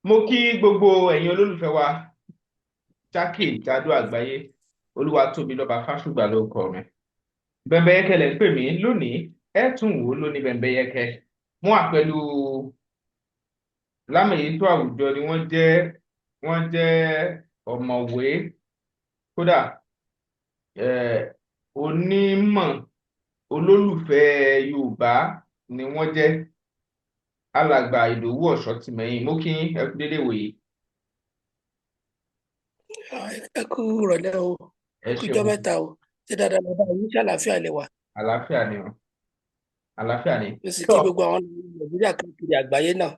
Mo kí gbogbo ẹ̀yin olólùfẹ́ wa jákèjádò àgbáyé. Olúwatóbilọ́ba Fásùgbà lórúkọ mi. Bẹ́mbẹ́yẹ́kẹ́ lẹ̀ ń pè mí lónìí, ẹ tún wò ó lónìí. Bẹ́mbẹ́yẹ́kẹ́ mú wà pẹ̀lú lámèyító àwùjọ ni wọ́n jẹ́ ọ̀mọ̀wé, kódà onímọ̀ olólùfẹ́ Yorùbá ni wọ́n jẹ́, Alàgbà Ìdòwú Ọ̀ṣọ́tìmẹ́yìn. Mo kí yín, ẹ kú dédé wòye. Ẹ kú ìrọ̀lẹ́ o. Ẹ Ẹ kú ijọ́ ṣeun. mẹ́ta o. Ṣé dáadáa lọ bá yín? Ṣé àlàáfíà lẹ wà? Àlàáfíà ni o, àlàáfíà ni. Mo sì Tọ́ kí gbogbo àwọn ọmọ Nàìjíríà káàkiri àgbáyé náà.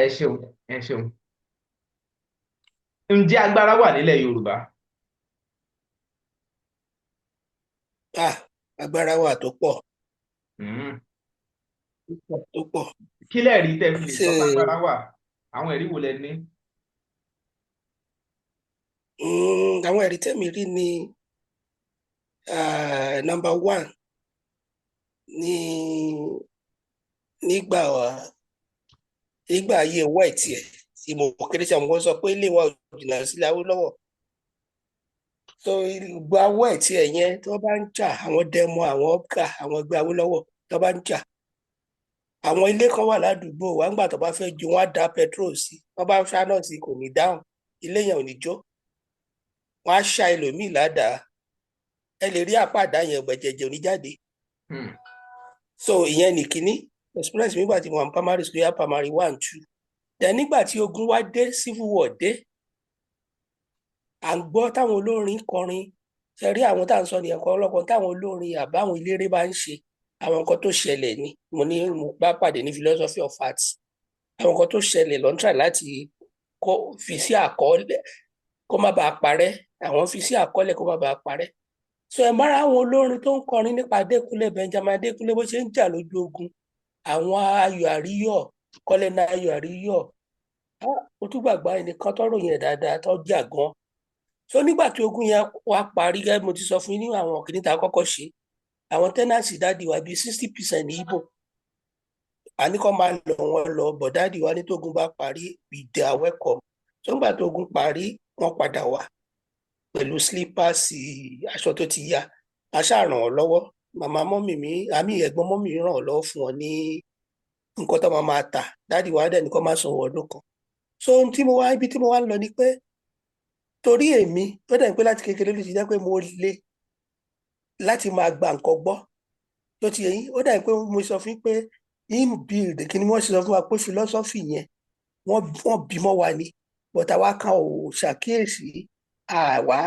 Ẹ ṣeun, ẹ ṣeun. Ǹjẹ́ agbára wà nílẹ̀ Yorùbá? Ah, agbára wà tó pọ̀, tó pọ̀. Kí lẹ̀rí tẹ́ fi lè Ṣé sọ pé agbára wà? Àwọn ẹ̀rí wo lẹ ní? Àwọn ẹ̀rí tẹ́mi rí ni, number one, ní nígbà ayé wet ẹ̀ tí mo kéré sí, àwọn kan sọ pé ilé wa ò jìnnà sílẹ̀ Awólọ́wọ̀, so ìgbà wet ẹ̀ yẹn, tí wọ́n bá ń jà, àwọn dẹmọ, àwọn ọ̀gá, àwọn ẹgbẹ́ Awólọ́wọ̀ tí wọ́n bá ń jà, àwọn ilé kan wà ládùúgbò wa, ńgbà tó bá fẹ́ jó, wọ́n á da petrol sí, wọ́n bá ṣáná sí, kò ní dáhùn, ilé yẹn ò ní jó. Wọ́n á ṣá ẹlòmíì ládàá, ẹ lè rí àpá àdá yẹn, gbẹ̀jẹ̀jẹ̀ ò ní jáde. So ìyẹn nìkíní experience mi nígbà tí mo wà ní primary school, yá, primary one, two. Then nígbà tí ogun wá dé, civil war dé, à ń gbọ́ táwọn olórin kọrin. Ṣe rí àwọn tá à ń sọ nìyẹn kan ọlọ́kan táwọn olórin àbáwọn eléré bá ń ṣe, àwọn nǹkan tó ṣẹlẹ̀ ni mo ní mo bá pàdé ní philosophy of arts. Àwọn nǹkan tó ṣẹlẹ̀ ló ń try láti kó fi sí àkọọ́lẹ̀ kó má bàa parẹ́. Àwọn fi sí àkọọ́lẹ̀ kó má bàa parẹ́. So ẹ mọ́ra àwọn olórin tó ń kọrin nípa Adékúnlé, Benjamin Adékúnlé, bó ṣe ń jà lójú ogun, àwọn Ayọ̀ Àríyọ̀, Kọ́lẹ́nà Ayọ̀ Àríyọ̀, ó tún gbàgbá ẹnìkan tó ròyìn ẹ̀ dáadáa tó jà gan. So nígbà tí ogun yẹn wá parí, gẹ́gẹ́ bí mo ti sọ fún yín ní àwọn kìnìún tá a kọ́kọ́ ṣe, àwọn tenants daddy wa bíi 60% ní Ìgbò, àní kọ́ máa lọ, wọn lọ bọ̀. Daddy wa ní tógun bá parí, they are welcome. So nígbà tógun parí, wọ́n padà wá pẹ̀lú slippers, aṣọ tó ti ya. A ṣáà ràn wọ́n lọ́wọ́. Màmá mummy mi àmì ẹ̀gbọ́n mummy ràn wọ́n lọ́wọ́, fún wọn ní nǹkan tó máa máa tà. Daddy wa dẹ̀ ní kó máa sanwó ọdún kan. So ohun tí mo wá, ibi tí mo wá ń lọ ni pé torí èmi, ó dẹ̀ ń pé láti kékeré ló ti jẹ́ pé mo le láti máa gba nǹkan gbọ́ tó ti yẹ yín. Ó dẹ̀ ń pé mo sọ fún yín pé inbuild kí ni wọ́n ṣe sọ fún wa pé philosophy yẹn, wọ́n bímọ wa ni, but àwa kan ò ṣàkíyèsí, àwa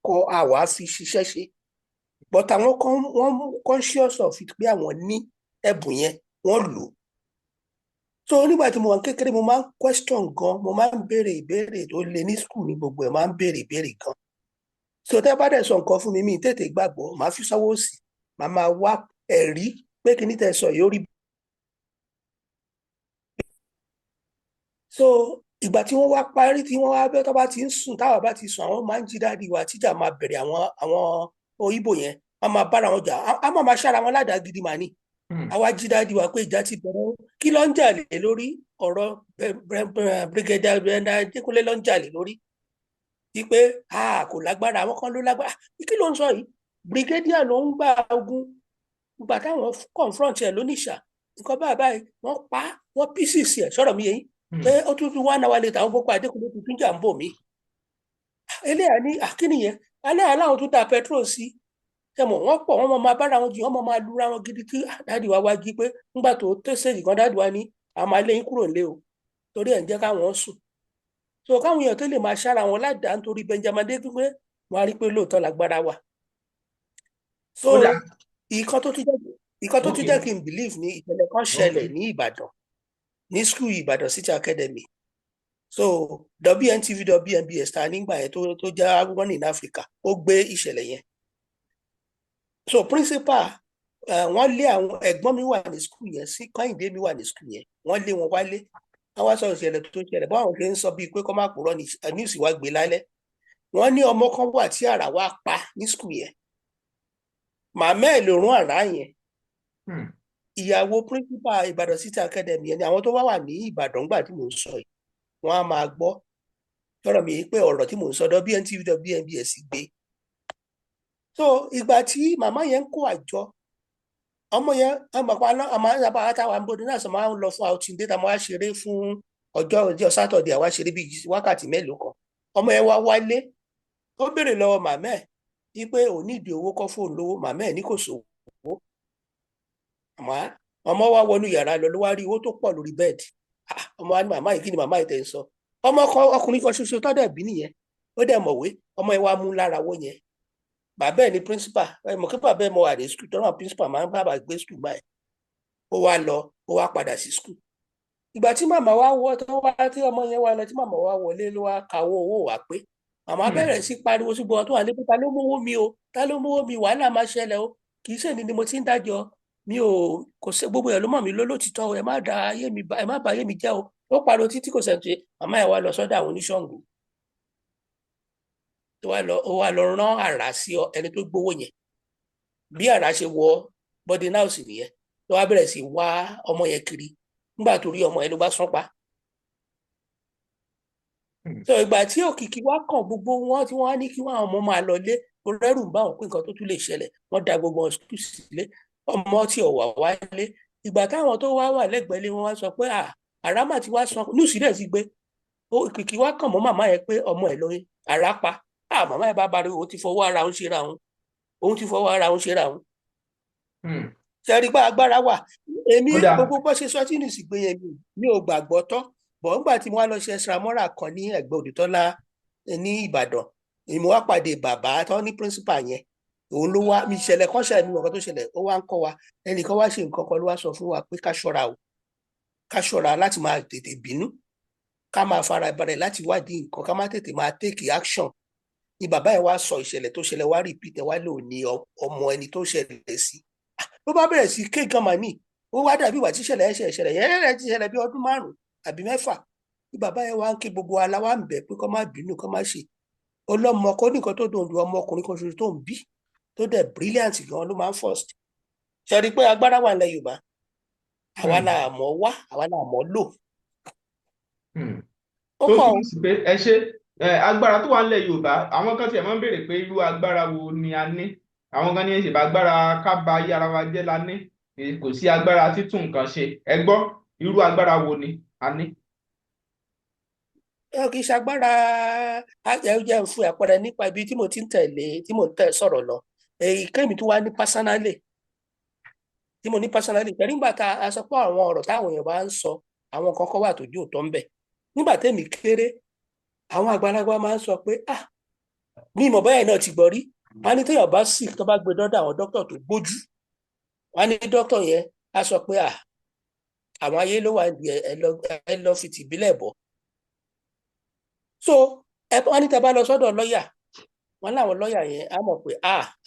kọ, àwa fi ṣiṣẹ́ ṣe, but àwọn kan, wọ́n conscious of it pé àwọn ní ẹ̀bùn yẹn, wọ́n lò ó. So nígbà tí mo wà ní kékeré, mo máa ń question gan, mo máa ń béèrè ìbéèrè tó le ní school, ní gbogbo ẹ̀, máa ń béèrè ìbéèrè gan. So tẹ́ bá dẹ̀ sọ nǹkan fún mi, mi tètè gbàgbọ́, màá fi sọ́wọ́ sí, màá máa wá ẹ̀rí pé kí ní tẹ́ sọ yóò rí. So ìgbà tí wọ́n wá parí, tí wọ́n wá bẹ́, tó bá ti ń sùn, táwa bá ti sùn, àwọn máa ń jí daddy wa, tíjà máa bẹ̀rẹ̀. Àwọn Ìgbò yẹn, wọ́n máa bára wọn jà, á máa ṣára wọn ládàá gidi màá ní. Àwa jí daddy wa pé ìjà ti bẹ̀rẹ̀, kí ló ń jà lé lórí? Ọ̀rọ̀ Brigadier Adékúnlé ló ń jà lé lórí, wípé a kò lágbára, àwọn kan ló lágbára. Kí ló ń sọ yìí? Brigadier ló ń gbà ogun. Ìgbà táwọn confront ẹ̀ lónìṣà, nǹkan báyìí báyìí, wọ́n pa, wọ́n pieces ẹ̀. Sọ̀rọ̀ mi yẹn pé ó tún tún one hour later, àwọn gbogbo Adékúnlé tuntun jà ń bò mí. Eléyà ní àkíní yẹn alẹ́ aláwọn tún da petrol sí. Ṣe mọ̀, wọ́n pọ̀, wọ́n máa bára wọn jù, wọ́n máa lura wọn gidi. Tí daddy wa wá jí pé ńgbà tó tẹ́sẹ̀jì kan, daddy wa ní àwọn máa lé yín kúrò nílé o, torí ẹ̀ ń jẹ́ káwọn sùn. So káwọn èèyàn tó lè máa ṣára wọn ládàá nítorí Benjamin Adékúnlé, wọn á rí pé lóòótọ́ lágbára wà. So ìkan tó tún jẹ́ kí n believe ní ìṣẹ̀lẹ̀ kan ṣẹlẹ̀ ní Ìbàdàn, ní school Ìbàdàn City Academy. So WNTV, WNBS ta nígbà yẹn tó jẹ́ one in Africa, ó gbé ìṣẹ̀lẹ̀ yẹn. So principal, wọ́n lé àwọn ẹ̀gbọ́n mi wà ní school yẹn sí, Kẹ́hìndé mi wà ní school yẹn, wọ́n lé wọn wálé. Wọ́n wá sọ ìṣẹ̀lẹ̀ tó ṣẹlẹ̀, báwọn ṣe ń sọ bíi pé kọ́ má purọ́ ní news wá gbé lálẹ́. Wọ́n ní ọmọ kan wà tí àrà wá pa ní school yẹn, màmá ẹ̀ ló rún àrá yẹn. Ìyàwó principal Ìbàdàn City Academy yẹn ni àwọn tó wá wà ní Ìbàdàn gbà tí mò ń sọ yìí. Wọ́n á máa gbọ́ tọrọ mi pé ọ̀rọ̀ tí mò ń sọ WNTV, WNBS gbé. So ìgbà tí màmá yẹn ń kó àjọ ọmọ yẹn, ọmọ pa náà, àmọ́ àbá àtàwọn àbòdì náà sọ máa ń lọ fún outing dé, tá a máa ṣeré fún ọjọ́ ọjọ́ Saturday, àwa ṣeré bíi wákàtí mélòó kan. Ọmọ yẹn wá wálé, ó béèrè lọ́wọ́ màmá ẹ̀ wípé òun nídìí owó, kọ́ fóun lówó. Màmá ẹ̀ ní kò sówó. Àmọ́ ọmọ wa wọnú yàrá lọ, ló wá rí owó tó pọ̀ lórí bed. Ọmọ wa ní, "Màmá yìí, kí ni màmá yìí tẹ̀ ń sọ?" Ọmọ kan, ọkùnrin kan ṣoṣo tó dẹ̀ bí nìyẹn, ó dẹ̀ mọ̀wé. Ọmọ yẹn wá mú lára owó yẹn. Bàbá ẹ̀ ní principal. Ẹ mọ̀ kí bàbá ẹ̀ mọ̀ wà ní school tọ́lá, principal máa ń bàbá gbé school báyìí. Ó wá lọ, ó wá padà sí school. Ìgbà tí màmá wa wọ tó wá, tí ọmọ yẹn wá lọ, tí màmá wa wọlé, ló wá kàwọ́ owó wá pé màmá bẹ̀rẹ̀ sí pariwo sí gbogbo tó wà níbi, "Ta ló mówó mi o? Ta ló mówó mi? Wàhálà máa ṣẹlẹ̀ o. Kì í ṣèní ni mo ti ń dájọ́ mi ò kò sí, gbogbo ẹ̀ ló mọ̀ mí lólótìtọ́ o. Ẹ má da ayé mi, ẹ má bà ayé mi jẹ́ o." Ó pariwo títí, kò sẹ́ni tó ṣe. Màmá ẹ̀ wá lọ sọ́dọ̀ àwọn oníṣàngó, ó wá lọ rán àrá sí ẹni tó gbowó yẹn. Bí àrá ṣe wọ boarding house nìyẹn, ló wá bẹ̀rẹ̀ sí wá ọmọ yẹn kiri. Nígbà tó rí ọmọ yẹn, ló bá sán pa. So ìgbà tí òkìkí wá kàn gbogbo wọn, tí wọ́n á ní kí wọ́n àwọn ọmọ máa lọ lé, rẹ́rù ń bá wọn pé nǹkan tó tún lè ṣẹlẹ̀. Wọ́n da gbogbo wọn school sílé. Ọmọ tí ò wà wálé. Ìgbà táwọn tó wá wà lẹ́gbẹ̀ẹ́ lé wọn wá sọ pé àrá mà ti wá san news dẹ̀ ti gbé. Òkìkí wá kàn mọ́ màmá yẹn pé ọmọ ẹ̀ lóyún àrá pa. Màmá yẹn bá pariwo, òun ti fọwọ́ ara òun ṣera òun, òun ti fọwọ́ ara òun ṣera òun. Ṣe rí pé agbára wà? Èmi, gbogbo bó ṣe sọ tí news gbé yẹn, mi ò gbàgbọ́ tọ́ bọ̀. Nígbà tí mo wá lọ ṣe extra kan ní ẹ̀gbẹ́ Odùtọ́lá ní Ìbàdàn ni mo wá pàdé bàbá tó ní principal yẹn. Òun ló wá mi ìṣẹ̀lẹ̀ kan ṣẹlẹ̀, mi nǹkan tó ṣẹlẹ̀. Ó wá ń kọ́ wa, ẹnìkan wá ṣe nǹkan kan, ló wá sọ fún wa pé ká ṣọ́ra o, ká ṣọ́ra láti máa tètè bínú, ká máa fara balẹ̀ láti wádìí nǹkan, ká má tètè máa take action. Ni bàbá yẹn wá sọ ìṣẹ̀lẹ̀ tó ṣẹlẹ̀, wá repeat ẹ̀, wá lò ní ọmọ ẹni tó ṣẹlẹ̀ sí, ló bá bẹ̀rẹ̀ sí ké gan màní. Ó wá dàbí ìwà tí ìṣẹ̀lẹ̀ yẹn ṣẹlẹ̀ yẹn rẹ̀ ti ṣẹlẹ̀ bí ọdún 5 àbí 6. Ní bàbá yẹn wá ń ké, gbogbo wa la wá ń bẹ̀ pé kó má bínú, kó má ṣe ọlọ́mọ kó ní nǹkan tó dùn ju ọmọkùnrin kan ṣoṣo tó ń bí, tó dẹ̀ brilliant gan, ló máa ń first. Ṣe rí i pé agbára wà nílẹ̀ Yorùbá? Àwa la mọ̀ wá, àwa la mọ̀ lò. Ó Tó pọ̀ o. túmọ̀ sí pé ẹ ṣe agbára tó wà nílẹ̀ Yorùbá, àwọn kan tiẹ̀ máa ń béèrè pé irú agbára wo ni a ní. Àwọn kan ní ṣe bá agbára ká ba ayé ara wa jẹ́ la ní. Kò sí agbára títún nǹkan ṣe. Ẹ gbọ́, irú agbára wo ni a ní? Ẹ kì í ṣagbára. Ẹ jẹ́ ń fún àpẹẹrẹ nípa ibi tí mo ti ń tẹ̀lé, tí mo ń tẹ̀ sọ̀rọ̀ lọ. Èyí kémi tó wá ní personally, tí mo ní personally pẹ̀lú nígbà tá a sọ pé àwọn ọ̀rọ̀ táwọn èèyàn bá ń sọ, àwọn nǹkan kan wà tó jẹ́ òótọ́ ń bẹ̀. Nígbà tẹ́mi kéré, àwọn àgbàlagbà máa ń sọ pé, mi ìmọ̀ báyìí náà ti gbọ́ rí, wọ́n á ní téèyàn bá sick, tó bá gbé dọ́dọ̀ àwọn dókítà tó gbójú, wọ́n á ní dókítà yẹn á sọ pé àwọn ayé ló wà ní, ẹ lọ fi tìbílẹ̀ bọ̀. So ẹ wọ́n ní tẹ́ bá lọ sọ́dọ̀ lọ́ọ̀yà, wọ́n láwọn lọ́ọ̀yà yẹn á mọ̀ pé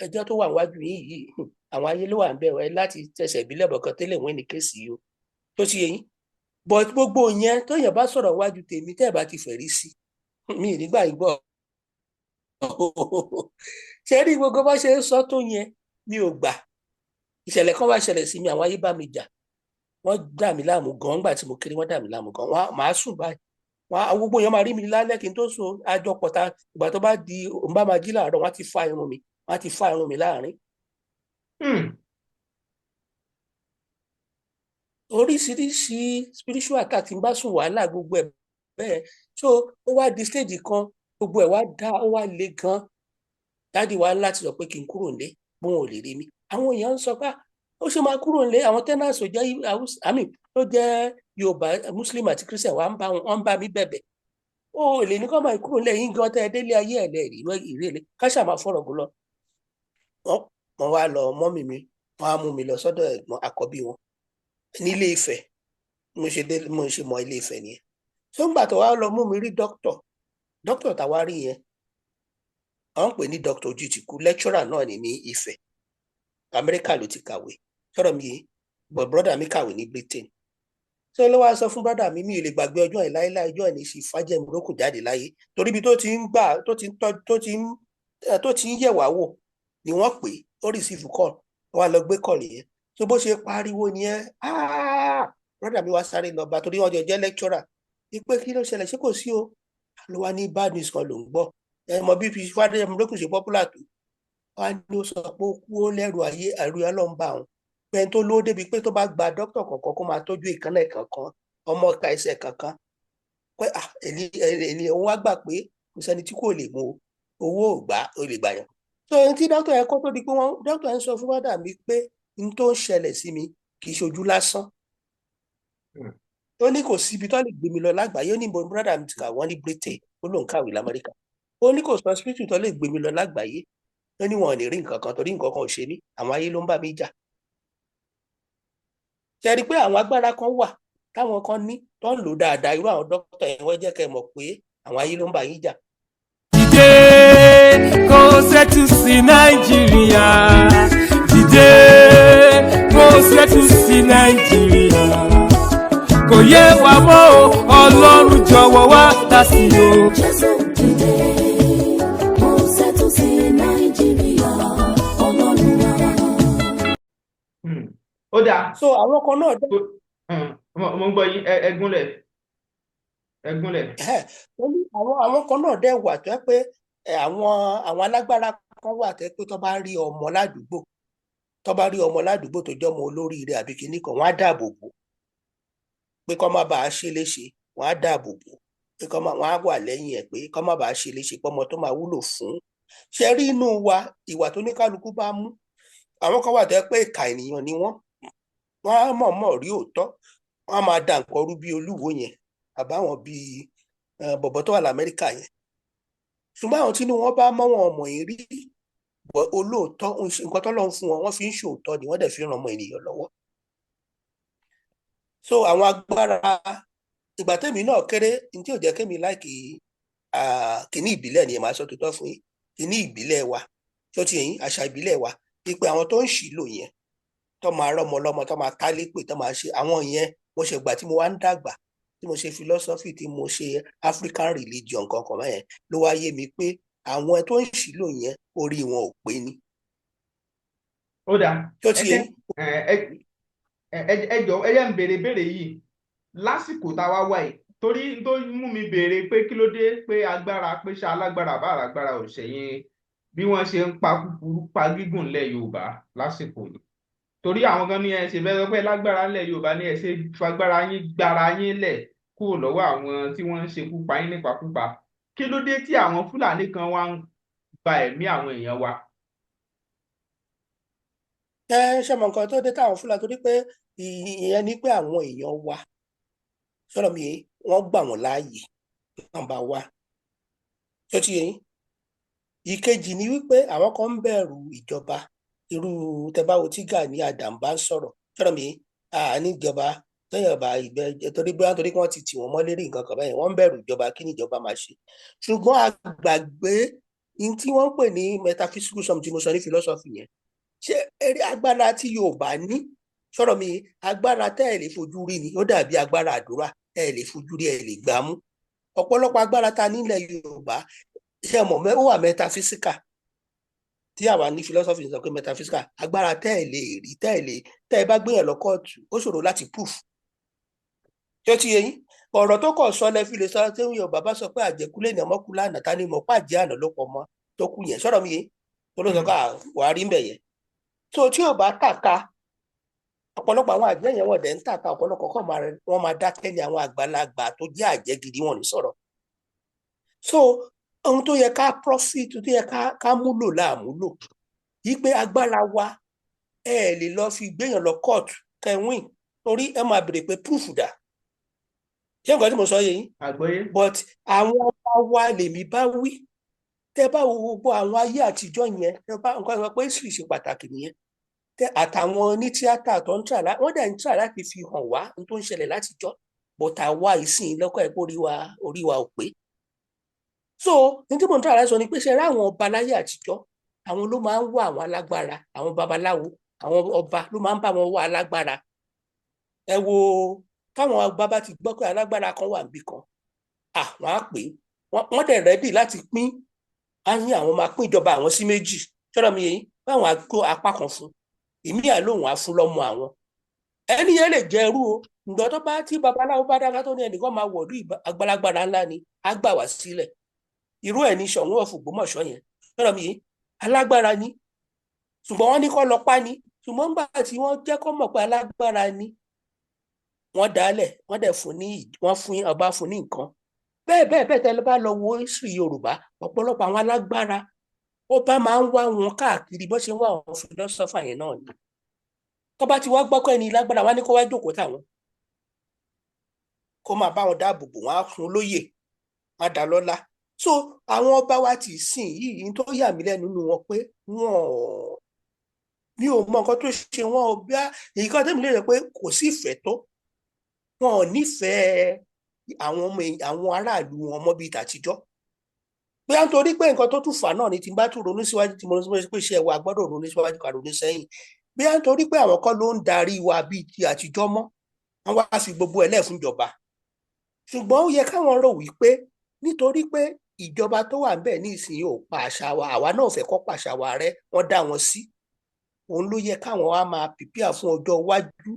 ẹjọ́ tó wà níwájú yín yìí, àwọn ayé ló wà ń bẹ̀, ẹ láti tẹsẹ̀ ìbílẹ̀ bọ̀ kan tẹ́lẹ̀ wọ́n ní case yìí o. Tó ti yé yín? But gbogbo yẹn, tóyàn bá sọ̀rọ̀ wájú tèmi, tẹ́ ẹ̀ bá ti fẹ̀rí sí mi nígbà yìí gbọ́. Ṣe rí gbogbo bá ṣe ń sọ tó yẹn, mi ò gbà. Ìṣẹ̀lẹ̀ kan wá ṣẹlẹ̀ sí mi. Àwọn ayé bá mi jà, wọ́n dà mí láàmú gan nígbà tí mo kéré. Wọ́n dà mí láàmú gan. Wọ́n máa sùn báyìí, wọ́n gbogbo èèyàn máa rí mi lálẹ́ kí n tó sùn. Àjọpọ̀ ta ìgbà tó bá di òun bá máa jí láàárọ̀, wọ́n á ti fa irun mi, wọ́n á ti fa irun mi láàrin. Oríṣiríṣi spiritual attack, tí n bá sùn, wàhálà, gbogbo ẹ̀ bẹ́ẹ̀. So ó wá di stage kan, gbogbo ẹ̀ wá dá, ó wá le gan. Daddy wa láti sọ pé kí n kúrò nílé, bóun ò lè rí mi. Àwọn èèyàn ń sọ pé ó ṣe máa kúrò nílé. Àwọn tenants tó jẹ́ àmì tó jẹ́ Yorùbá, Muslim àti Christian, wà ń bá wọn, ń bá mi bẹ̀bẹ̀, ó lè ní kọ́ máa kúrò nílé yín gan, tẹ́ ẹ délé ayé ẹ̀ lẹ́rìí ìrèlè ká ṣáà máa fọ̀rọ̀ gùn lọ. Wọ́n wá lọ mummy mi, wọ́n á mú mi lọ sọ́dọ̀ ẹ̀gbọ́n àkọ́bí wọn nílé Ifẹ̀. Mo ṣe dé, mo ṣe mọ Ilé Ifẹ̀ nìyẹn. Tó ń gbà tó wá lọ mú mi rí dókítà, dókítà táwa rí yẹn, wọ́n ń pè ní Dr. Ojitiku, lecturer náà ní Ifẹ̀. Amẹ́ríkà ló ti kàwé, sọ̀rọ̀ mi yìí, but brother mi kàwé ní Britain. Tó ló wá sọ fún brother mi, mi ò lè gbàgbé ọjọ́ ẹ̀ láéláé, ọjọ́ ẹ̀ ní sí Fájẹ́mirókùn jáde láyé, torí ibi tó ti ń gbà, tó ti ń tọ́, tó ti ń yẹ̀ wá wò ni wọ́n pè é. Ó receive call, wọ́n á lọ gbé call yẹn. Tó bó ṣe pariwo nìyẹn, brother mi wá sáré lọ bá, torí wọ́n jọ jẹ́ lecturer. Ipe kí ló ṣẹlẹ̀, ṣé kò sí o? Ló wá ní bad news kan ló ń gbọ́. Ẹ mọ bí Fádémilókun ṣe popular tó, wá ní ó sọ pé ó kú, ó lẹ́rù ayé, àrùn Ọlọ́run bá òun, pé ẹni tó lówó débi pé tó bá gba dókítà kọ̀ọ̀kan kó máa tọ́jú ìkànnì kankan, ọmọ ọ̀ka ẹsẹ̀ kankan, pé èlì òun wá gbà pé kò sẹ́ni tí kò lè mú o, owó ò gbà, ó lè gbà yàn. So ohun tí dókítà yẹn kọ́ tó di pé wọ́n dókítà yẹn sọ fún bàdà mi pé n tó ń ṣẹlẹ̀ sí mi kì í ṣojú lásán. Ó ní kò síbi tó lè gbé mi lọ lágbàáyé. Ó ní mo brother mi ti kà wọ́n ní Britain, ó lóun kàwé lamẹ́ríkà. Ó ní kò sọ hospital tó lè gbé mi lọ lágbàáyé, ó ní wọn ò ní rí nǹkan kan torí nǹkan kan ò ṣe mí, àwọn ayé ló ń bá mi jà. Ṣe rí i pé àwọn agbára kan wà táwọn kan ní tó ń lò dáadáa, irú àwọn dókítà yẹn, wọ́n jẹ́ kẹ́ ẹ mọ̀ pé àwọn ayé ló ń bá yín jà. Dìde kó ṣẹ́tù sí Nàìjíríà, dìde kó ṣẹ́tù sí Nàìjíríà, kò yé wa mọ́ o, Ọlọ́run jọ̀wọ́ wá dá sí o. Jésù dìde, kó ṣẹ́tù sí Nàìjíríà, Ọlọ́run wa. Ó dáa. So àwọn kan náà dá Mo ń gbọ́ yín, ẹ gúnlẹ̀, ẹ gúnlẹ̀. Wọ́n ní àwọn kan náà dẹ̀ wà tó yẹ pé àwọn alágbára kan wà tó yẹ pé tó bá rí ọmọ ládùúgbò tó jọmọ olóríire àbí kinní kan, wọ́n á dáàbò bò pé kó má bàa ṣe léṣe. Wọ́n á dáàbò bò pé kó má, wọ́n á wà lẹ́yìn ẹ̀ pé kó má bàa ṣe léṣe, pọ́mọ tó máa wúlò fún. Ṣe rí inú wa, ìwà tó ní kálukú bá mú, àwọn kan wà tó yẹ pé ìkà ènìyàn ni wọ́n. Wọ́n á mọ̀ọ́mọ̀ rí òótọ́, wọ́n á máa da nǹkan rú bí olúwo yẹn, àbáwọn bíi bọ̀bọ̀ tó wà lamẹ́ríkà yẹn. Ṣùgbọ́n àwọn tínú wọn bá mọ́, wọn ọmọ yìí rí olóòótọ́, nǹkan tó lọ́n fún wọn, wọ́n fi ń ṣòótọ́ ni, wọ́n dẹ̀ fi ń ran ọmọ ènìyàn lọ́wọ́. So àwọn agbára, ìgbà tẹ́mi náà kéré, ní tí ò jẹ́ kémi like kìíní ìbílẹ̀ ni ẹ̀ máa sọ tó tọ́ fún yín, kìíní ìbílẹ̀ wa tó ti yẹn, àṣà ìbílẹ̀ wa, wípé àwọn tó ń ṣì lò yẹn, tó máa rọ́mọ lọ́mọ, tó máa tá lépè, tó máa ṣe àwọn yẹn, mo ṣe gbà tí mo wá ń dàgbà, tí mo ṣe philosophy, tí mo ṣe African religion kankan báyẹn, ló wá yé mi pé àwọn tó ń ṣì lò yẹn, orí wọn ò pé ni. Ó dáa. Tó ti yẹn. Ẹ jọ̀ọ́, ẹ jẹ́ n béèrè béèrè yìí lásìkò tá a wá wà yìí, torí tó mú mi béèrè pé kí ló dé pé agbára pé ṣá alágbára bá alágbára ò ṣẹ̀yìn bí wọ́n ṣe ń pa kúkúrú pa gígùn ńlẹ̀ Yorùbá lásìkò yìí, torí àwọn kan ní ẹ ṣe bẹ́ẹ̀ pé lágbára ńlẹ̀ Yorùbá ní ẹ ṣe fagbára yín gbára yín lẹ̀ kúrò lọ́wọ́ àwọn tí wọ́n ń ṣekú pa yín nípakúpa. Kí ló dé tí àwọn Fúlàní kan wá ń gba ẹ̀mí àwọn èèyàn wa? Ẹ ṣe mọ nǹkan tó dé táwọn Fúlàní, torí pé ìyẹn ni pé àwọn èèyàn wa sọ̀rọ̀ mi, wọ́n gbà wọ́n láàyè nọ́mbà wa tó ti yẹn. Ìkejì ni wípé àwọn kan ń bẹ̀rù ìjọba. Irú tẹ́báwo tí Gani Adams bá ń sọ̀rọ̀ sọ̀rọ̀ mi níjọba tẹ́yìn ọba ìgbẹ́, torí bí wọ́n, torí wọ́n ti tì wọ́n mọ́lé rí nǹkan kan báyìí, wọ́n ń bẹ̀rù ìjọba, kí ni ìjọba máa ṣe? Ṣùgbọ́n a gbàgbé ní tí wọ́n ń pè ní metaphysical sum tí mo sọ ní philosophy yẹn. Ṣé eré agbára tí Yorùbá ní sọ̀rọ̀ mi, agbára tẹ́ ẹ̀ lè fojú rí ni, ó dàbí agbára àdúrà, ẹ̀ lè fojú rí, ẹ̀ lè gbà mú. Ọ̀pọ̀lọpọ̀ agbára ta nílẹ̀ Yorùbá, ṣe mọ̀, ó wà metaphysical, tí àwa ní philosophy sọ pé metaphysical, agbára tẹ́ ẹ̀ lè rí, tẹ́ ẹ̀ lè, tẹ́ ẹ bá gbéyàn lọ kóòtù, ó ṣòro láti proof. Ṣé ó ti yé yín? Ọ̀rọ̀ tó kọ̀ sọ lẹ fi lè sọ tí Yorùbá bá sọ pé àjẹkú lè ní ọmọ kú lánàá, ta ni mọ̀ pé àjẹ́ àná ló pọ̀ mọ́ tó kú yẹn? Sọ̀rọ̀ mi yé, tó ló sọ pé wàá rí ń bẹ̀ yẹn tó tí ò bá tàka. Ọ̀pọ̀lọpọ̀ àwọn àjẹ́ yẹn, wọ́n dẹ̀ ń tàka. Ọ̀pọ̀lọpọ̀ kọ́ wọ́n máa dákẹ́ ní àwọn àgbàlagbà tó jẹ́ àjẹ́ gidi, wọn ní sọ̀rọ̀. So ohun tó yẹ ká profit, tó yẹ ká múlò láàmúlò yí pé agbára wa, ẹ lè lọ fi gbéyàn lọ court kẹwìn, torí ẹ máa béèrè pé proof dà. Ṣé nǹkan tí mo sọ yé yín? Àgbọ́yé. But àwọn ọba wa lèmi bá wí. Tẹ bá wo gbogbo àwọn ayé àtijọ́ yẹn, tẹ bá nǹkan sọ pé history ṣe pàtàkì nìyẹn. Tẹ àtàwọn ní tíátà tó ń tà, wọ́n dẹ̀ ń tà láti fi hàn wá n tó ń ṣẹlẹ̀ látijọ́, but àwa ìsìn lọ́kọ̀ ẹ̀ pé orí wa ò pé. So ní tí mo ń tà láti sọ ni pé ṣe rí àwọn ọba láyé àtijọ́, àwọn ló máa ń wá àwọn alágbára, àwọn babaláwo, àwọn ọba ló máa ń bá wọn wá alágbára. Ẹ wo táwọn ọba bá ti gbọ́ pé alágbára kan wà níbì kan, wọ́n á pè é, wọ́n dẹ̀ ready láti pín á ní àwọn máa pín ìjọba àwọn sí méjì. Ṣọ́dọ̀ mi yẹn, báwọn á kó apá kan fún ìmí, àlóhùn á fún lọ́mọ àwọn. Ẹni yẹn lè jẹ ẹrú o, Ǹgbọ́n tó bá tí babaláwo bá dáká tó ní ẹnìkan máa wọ̀lú, agbálagbára ńlá ni á gbà wá sílẹ̀. Irú ẹ̀ ní Ṣọ̀ún of Ògbómọ̀ṣọ́ yẹn lọ́dọ̀ mi yìí, alágbára ni, ṣùgbọ́n wọ́n ní kó lọ pa ni. Ṣùgbọ́n nígbà tí wọ́n jẹ́ kó mọ̀ pé alágbára ni, wọ́n dálẹ̀, wọ́n dẹ̀ fún ní, wọ́n fún ọba, fún ní nǹkan bẹ́ẹ̀ bẹ́ẹ̀ bẹ́ẹ̀. Tẹ́lẹ̀ bá lọ wo history Yorùbá, ọ̀pọ̀lọpọ̀ àwọn alágbára, ọba máa ń wá wọn káàkiri, bó ṣe ń wá àwọn philosopher yẹn náà ni. Tó bá ti wá gbọ́ pé ẹni lágbára wá ní kó wá jókòó táwọn, kó máa bá wọn dáàbò bò wọn, á fún lóyè, wọn á dá lọ́lá. So àwọn ọba wa ti sìn yìí, ní tó yà mí lẹ́nu nínú wọn pé wọn, mi ò mọ nǹkan tó ṣe wọn ò bí. Èyí kan tẹ́mi lè rẹ̀ pé kò sí ìfẹ́ tó, wọn ò nífẹ̀ẹ́ àwọn ọmọ, àwọn aráàlú wọn mọ́ bíi tàtijọ́. Bóyá nítorí pé nǹkan tó tún fà náà ni tí n bá tún ronú síwájú, tí mo ronú síwájú pé iṣẹ́ wa gbọ́dọ̀ ronú síwájú ká ronú sẹ́yìn, bóyá nítorí pé àwọn kọ́ ló ń darí wa bíi ti àtijọ́ mọ́, wọ́n wá fi gbogbo ẹ̀ lẹ̀ fún ìjọba. Ṣùgbọ́n ó yẹ káwọn rò wípé nítorí pé ìjọba tó wà ńbẹ̀ ní ìsinyìí ò pa àṣà wa, àwa náà fẹ́ kọ́ pàṣà wa rẹ́, wọ́n dá wọn sí. Òun ló yẹ káwọn wá máa prepare fún ọjọ́ iwájú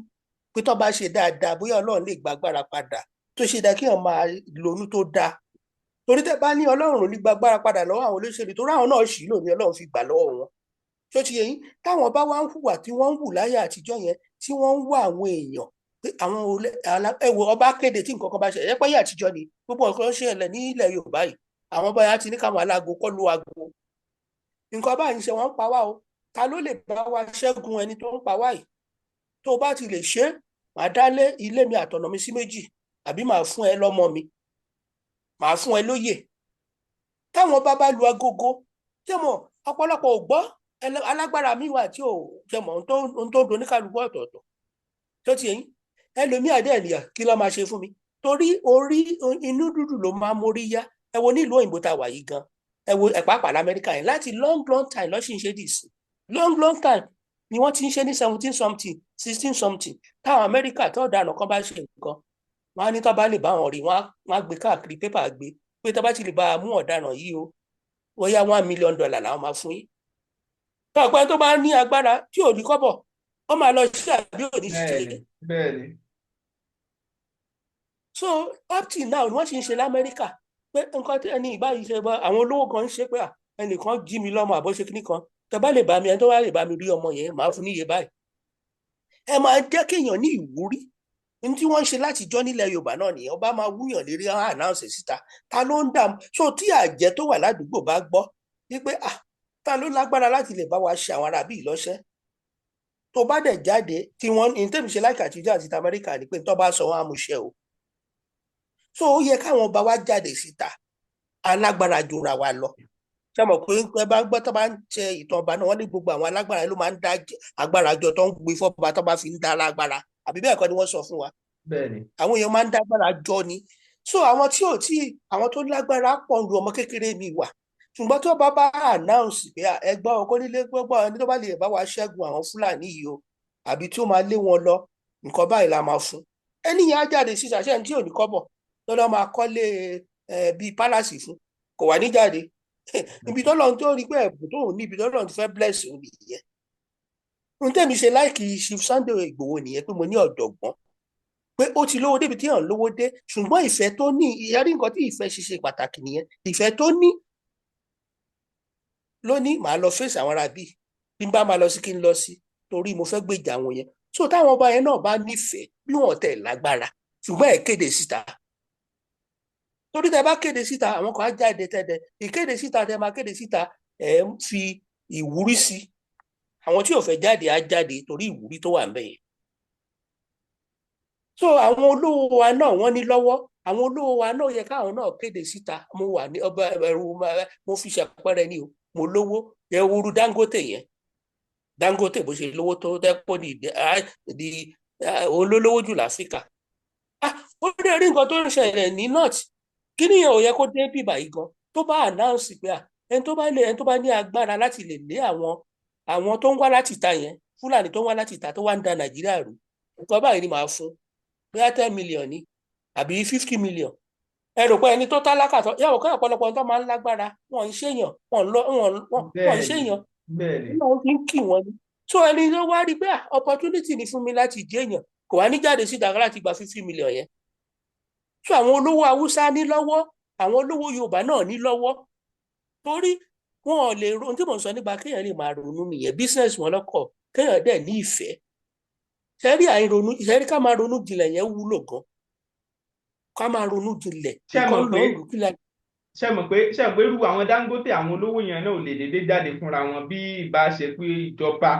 pé tó bá ṣe dáadáa, bóyá Ọlọ́run lè gbàgbára padà. Tó ṣe dáa kí wọ́n máa lonú tó dáa, torí tẹ́ bá ní Ọlọ́run ò ní gbàgbára padà lọ́wọ́ àwọn olóṣèlú, torí àwọn náà ṣì lò ní Ọlọ́run fi gbà lọ́wọ́ wọn. Tó ti yẹ yín, táwọn bá wá ń hùwà tí wọ́n ń hù láyé àtijọ́ yẹn, tí wọ́n ń wá àwọn èèyàn pé àwọn ẹ wo, ọba kéde tí nǹkan kan bá ṣẹlẹ̀, ẹ pẹ́ yé àtijọ́ ni gbogbo nǹkan ṣẹlẹ̀ ní ilẹ̀ Yorùbá yìí. Àwọn ọba yẹn ti ní káwọn alágo kọ́ lu aago, nǹkan báyìí ń ṣe, wọ́n ń pa wá o, ta ló lè bá wa ṣẹ́gun ẹni tó ń pa wá yìí? Tó o bá ti lè ṣe é, màá dálé ilé mi àtọ̀nà mi sí méjì, àbí màá fún ẹ lọ́mọ mi, màá fún ẹ lóyè. Táwọn bá bá lu agogo, ṣé mo ọ̀pọ̀lọpọ̀ ò gbọ́. Alágbára mi wà tí ò ṣe mọ̀ ohun tó ń doníkàlùkù ọ̀tọ̀ọ̀tọ̀. Tó ti yẹn, ẹlòmíà dẹ̀ nìyà, kí ló máa ṣe fún mi? Torí orí inú dúdú ló máa mórí yá. Ẹ wo nílùú òyìnbó tá a wà yìí gan, ẹ wo ẹ pàápàá lamẹ́ríkà yẹn, láti long long time lọ́sìn ṣe dì sí, long long time ni wọ́n ti ń ṣe ní 17 something, 16 something. Táwọn Amẹ́ríkà tó ọ̀daràn kan bá ṣe nǹkan, wọ́n á ní tó bá lè bá wọn rí, wọ́n á gbé káàkiri pépà, gbé pé tó bá ti lè bá a mú ọ̀daràn yìí o, wọ́n yá $1 million làwọn máa fún yín. Tó ọ̀pẹ tó bá ní agbára tí ò ní kọ́bọ̀, ó máa lọ sí àbí ò ní ṣe? Bẹ́ẹ̀ni. So up till now ni wọ́n sì ń ṣe lamẹ́ríkà pé nǹkan tí ẹni ìbáyìí ṣe bá àwọn olówó kan ń ṣe pé ẹnìkan jí mi lọ́mọ àbọ̀ ṣe kíní kan, tẹ bá lè bá mi, ẹni tó bá lè bá mi rí ọmọ yẹn, màá fún níye báyìí. Ẹ máa jẹ́ kéèyàn ní ìwúrí. Ní tí wọ́n ń ṣe látijọ́ nílẹ̀ Yorùbá náà nìyẹn. Ọba máa wúyàn lérí, announce síta ta ló ń dààmú. So tí àjẹ́ tó wà ládùúgbò bá gbọ́ wípé ah, ta ló lágbára láti lè bá wa ṣe àwọn arábí lọ́ṣẹ́, tó bá dẹ̀ jáde tí wọ́n ní tẹ́mi ṣe láìka àtijọ́ àti Amẹ́ríkà ni pé tó bá sọ wọn á mú ṣẹ o. So ó yẹ káwọn ọba wa jáde síta, alágbára jura wa lọ. Ṣé mọ̀ pé ẹ bá gbọ́ tó bá ń ṣe ìtàn ọba náà, wọ́n ní gbogbo àwọn alágbára ló máa ń dá agbára jọ tó ń gbé fọ́ba tó bá fi ń dá lágbára, àbí bẹ́ẹ̀ kọ́ ni wọ́n sọ fún wa? Bẹ́ẹ̀ni. Àwọn èèyàn máa ń dágbára jọ ni. So àwọn tí ò tí, àwọn tó lágbára pọ̀ ń lu ọmọ kékeré mi wà, ṣùgbọ́n tó bá bá announce pé ẹgbọ́n ọkọ nílé gbọ́gbọ́, ẹni tó bá lè bá wa ṣẹ́gun àwọn Fúlàní yìí o, àbí tí ó máa lé wọn lọ, nǹkan báyìí la máa fún ẹni yẹn, á jáde síta. Ṣé ẹni tí ò ní kọ́bọ̀ lọ́dọ̀ máa kọ́lé bíi palace fún, kò wá ní jáde? Ibi tọ́lọ́run tó rí pé ẹ̀bùn tóun ní, ibi tọ́lọ́run ti fẹ́ bless òun nìyẹn. Ohun tẹ́mi ṣe like Chief Sunday Igboho nìyẹn, pé mo ní ọ̀jọ̀gbọ́n pé ó ti lówó débi tí hàn lówó dé, ṣùgbọ́n ìfẹ́ tó ní ìyárí, nǹkan tí ìfẹ́ ṣe ṣe pàtàkì nìyẹn. Ìfẹ́ tó ní ló ní màá lọ fèsì àwọn ará bíi bí n bá máa lọ sí kí n lọ sí, torí mo fẹ́ gbèjà àwọn yẹn. So táwọn ọba yẹn náà bá nífẹ̀ẹ́, bí wọ́n tẹ̀ lágbára, ṣùgbọ́n ẹ̀ kéde síta, torí tẹ bá kéde síta, àwọn kan á jáde tẹ́lẹ̀. Ìkéde síta tẹ máa kéde síta, ẹ̀ ń fi ìwúrí sí àwọn tí ò fẹ́ jáde, á jáde torí ìwúrí tó wà ńbẹ̀ yẹn. So àwọn olówó wa náà, wọ́n ní lọ́wọ́. Àwọn olówó wa náà yẹ káwọn náà kéde síta. Mo wà ní ọba ẹrù, mo fi ṣàpẹẹrẹ ni o, mo lówó. Ẹ wúru Dangote yẹn, Dangote bó ṣe lówó tó dẹ́pọ̀ ní di olólówó jù láfíríkà. Ah, ó dẹ̀ rí nǹkan tó ń ṣẹlẹ̀ ní north, kí nìyẹn ò yẹ kó dé bíbà yìí gan? Tó bá announce pé ẹni tó bá lè, ẹni tó bá ní agbára láti lè lé àwọn tó ń wá láti ìta yẹn, Fúlàní tó ń wá láti ìta tó wá ń da Nàìjíríà rú, nǹkan báyìí ni màá fún, bóyá 10 million ni àbí 50 million. Ẹ rò pé ẹni tó tálákà tó yàwó kọ́, ọ̀pọ̀lọpọ̀ tó máa ń lágbára, wọn ń ṣèyàn, wọn lọ wọn wọn ń ṣèyàn. Wọn fi ń kì wọ́n ni. So ẹni tó wá rí pé opportunity ni fún mi láti jẹ́ èèyàn, Kò wá ní jáde síta láti gba 50 million yẹn. So àwọn olówó Haúsá ní lọ́wọ́, àwọn olówó Yorùbá náà ní lọ́wọ́, torí wọn ò lè ronú. Tí mò ń sọ nípa kéèyàn lè máa ronú nìyẹn. Business wọn lọ́kọ̀, kéèyàn dẹ̀ ní ìfẹ́ ṣẹ́rí àìronú ṣẹ́rí, ká máa ronú jinlẹ̀ yẹn wúlò gan, ká máa ronú jinlẹ̀. Ṣé nǹkan mọ̀ lọ pé ń rú kí la. Ṣé mọ̀ pé irú àwọn Dangote, àwọn olówó yẹn náà ò lè dédé jáde fúnra wọn bí ìbá ṣe pé ìjọba,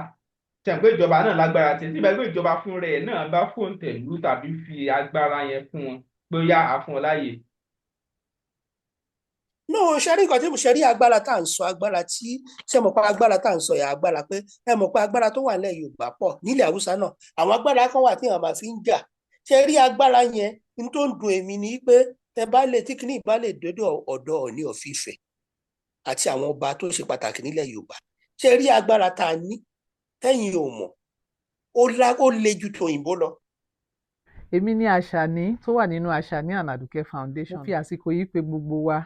ṣe mọ̀ pé ìjọba náà lágbára tí ìbá pé ìjọba fún rẹ̀ náà bá fòǹtẹ̀lù tàbí fi agbára yẹn fún wọn pé ó yá, àfún ọ láàyè. No, ṣẹ́rí, nǹkan tí mo ṣẹ́rí, agbára tá à ń sọ, agbára tí, ṣe mọ̀ pé agbára tá à ń sọ yà, agbára pé ẹ mọ̀ pé agbára tó wà nílẹ̀ Yorùbá pọ̀, nílẹ̀ Haúsá náà, àwọn agbára kan wà tí àwọn máa fi ń jà. Ṣẹ́rí agbára yẹn ní tó ń dùn èmi ni pé tẹ bá lè tí kìíní bá lè dọ́dọ̀ ọ̀dọ̀ Ọọ̀ni of Ifẹ̀ àti àwọn ọba tó ṣe pàtàkì nílẹ̀ Yorùbá. Ṣẹ́rí agbára tá a ní tẹ́yìn ò mọ̀, ó le ju tòyìnbó lọ. Èmi ní Àṣàní tó wà nínú Àṣàní and Àdùkẹ́ Foundation. Mo fi àsìkò yìí pé gbogbo wa,